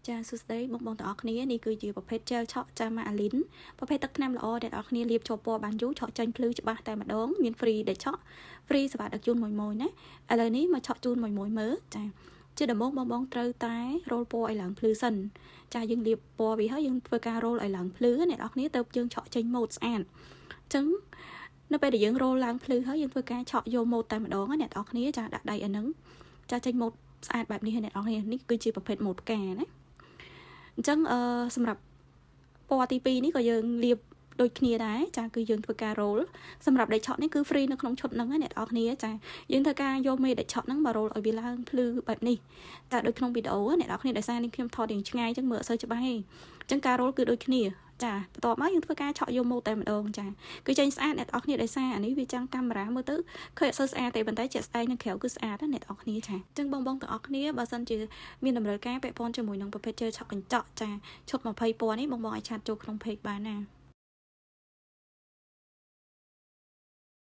ចាសួស្តីបងបងទាំងអស់គ្នានេះគឺជាប្រភេទជែលឆក់ចាម៉ាអាលីនប្រភេទទឹកថ្នាំល្អដែលអ្នកនរគ្នាលាបជាប់ពណ៌បានយូរឆក់ចេញភ្លឺច្បាស់តែម្ដងមាន free ដែលឆក់ free សេវាដឹកជូនមួយមួយណាឥឡូវនេះមកឆក់ជូនមួយមួយមើលចាជាដំបូងបងបងត្រូវតែរោលពណ៌ឲ្យឡើងភ្លឺសិនចាយើងលាបពណ៌វាហើយយើងធ្វើការរោលឲ្យឡើងភ្លឺអ្នកនរគ្នាទៅយើងឆក់ចេញម៉ូតស្អាតអញ្ចឹងនៅពេលដែលយើងរោលឡើងភ្លឺហើយយើងធ្វើការឆក់យកម៉ូតតែម្ដងណាអ្នកនរគ្នាចាដាក់ដៃអាហ្នឹងចាចេញម៉ូតស្អាតបែបនេះអ្នកនរគ្នានេះគឺជាប្រភេទម៉ូតផ្កាណាអញ្ចឹងអឺសម្រាប់ពណ៌ទី2នេះក៏យើងលាបដូចគ្នាដែរចាគឺយើងធ្វើការរោលសម្រាប់ដែកឆក់នេះគឺ free នៅក្នុងឈុតហ្នឹងណាអ្នកនរគ្នាចាយើងធ្វើការយកមេដែកឆក់ហ្នឹងមករោលឲ្យវាឡើងភ្លឺបែបនេះតែដូចក្នុងវីដេអូអ្នកនរគ្នាដោយសារនេះខ្ញុំថតរៀងឆ្ងាយអញ្ចឹងមើលអត់សូវច្បាស់ទេអញ្ចឹងការរោលគឺដូចគ្នាចាបន្ទាប់មកយើងធ្វើការឆក់យកម៉ូតតែម្ដងចាគឺចេញស្អាតអ្នកនរគ្នាដោយសារអានេះវាចាំងកាមេរ៉ាមើលទៅឃើញអត់សូវស្អាតទេប៉ុន្តែជាក់ស្ដែងនៅក្រៅគឺស្អាតណាអ្នកនរគ្នាចាអញ្ចឹងបងបងទាំងអស់គ្នាបើសិនជាមានតម្រូវការពាក់ព័ន្ធជាមួយនឹងប្រភេទជែលឆក់កញ្ចក់ចាឈុត20ពណ៌នេះបងបងអាច chat ចូលក្នុង page បានណា។